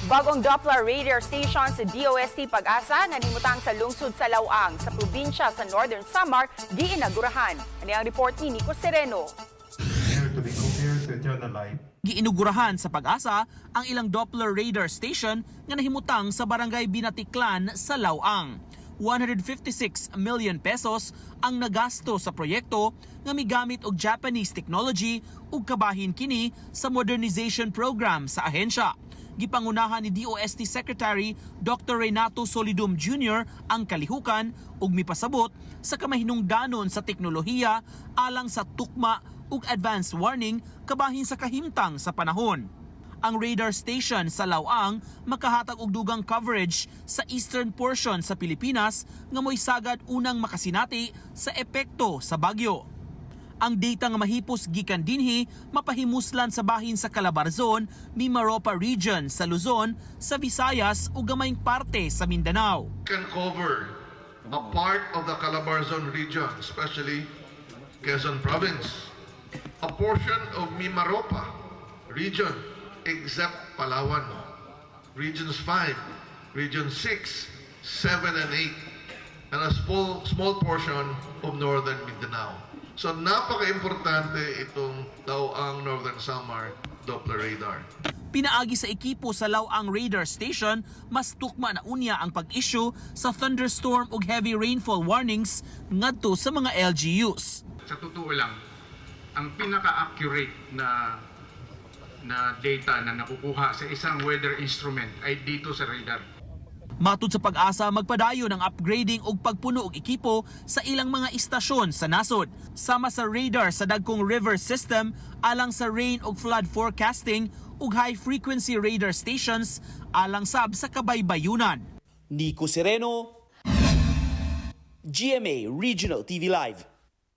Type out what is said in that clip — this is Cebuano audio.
Bagong Doppler radar station sa DOST Pag-asa nga nahimutang sa lungsod sa Laoang sa probinsya sa Northern Samar giinagurahan. Ani ang report ni Nico Sereno. To be compared to eternal life. Giinugurahan sa Pag-asa ang ilang Doppler radar station nga nahimutang sa Barangay Binatiklan sa Laoang. 156 million pesos ang nagasto sa proyekto nga migamit og Japanese technology ug kabahin kini sa modernization program sa ahensya. Gipangunahan ni DOST Secretary Dr. Renato Solidum Jr. ang kalihukan ug mipasabot sa kamahinungdanon sa teknolohiya alang sa tukma ug advance warning kabahin sa kahimtang sa panahon. Ang radar station sa Laoang makahatag og dugang coverage sa eastern portion sa Pilipinas nga mo'y sagad unang makasinati sa epekto sa bagyo. Ang data nga mahipos gikan dinhi mapahimuslan sa bahin sa Calabarzon, Mimaropa region sa Luzon, sa Visayas ug gamayng parte sa Mindanao. Can cover a part of the Calabarzon region, especially Quezon Province, a portion of Mimaropa region, except Palawan, Regions 5, Region 6, 7, and 8, and a small, small portion of Northern Mindanao. So napaka-importante itong Laoang Northern Samar Doppler Radar. Pinaagi sa ekipo sa Laoang Radar Station, mas tukma na unya ang pag-issue sa thunderstorm ug heavy rainfall warnings ngadto sa mga LGUs. Sa totoo lang, ang pinaka-accurate na data na nakukuha sa isang weather instrument ay dito sa radar. Matud sa Pag-asa, magpadayon ang upgrading ug pagpuno og ekipo sa ilang mga istasyon sa nasod. Sama sa radar sa dagkong river system alang sa rain ug flood forecasting ug high frequency radar stations alang sab sa kabaybayunan. Nico Sereno, GMA Regional TV Live.